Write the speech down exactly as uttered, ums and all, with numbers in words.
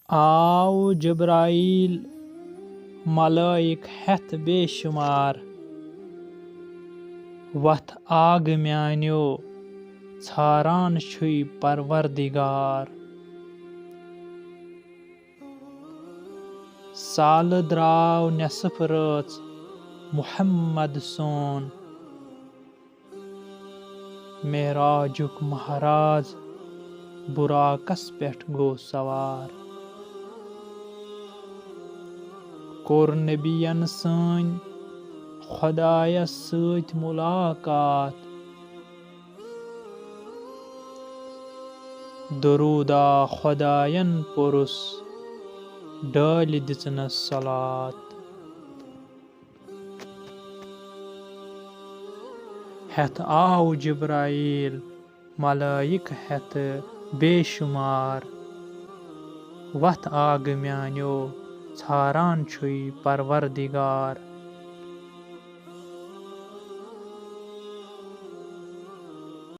آو جبرائیل ملائک ہٮ۪تھ بے شمار، وتھ آگہٕ میانیو ژھاران چھُے پروردگار۔ سالہٕ درٛاو نٮ۪صٕف رٲژ محمد سون، معراجُک مہراز براقس پٮ۪ٹھ گوٚو سوار۔ کوٚر نبین سٲنۍ خۄدایس سۭتۍ ملاقات، درودہ خۄداین پوٚرُس، ڈٲلۍ دِژنس صلات۔ ہٮ۪تھ آو جبرائیل ملائک ہٮ۪تھ بے شمار، وتھ آگہٕ میانیو ژھاران چھُے پروردگار۔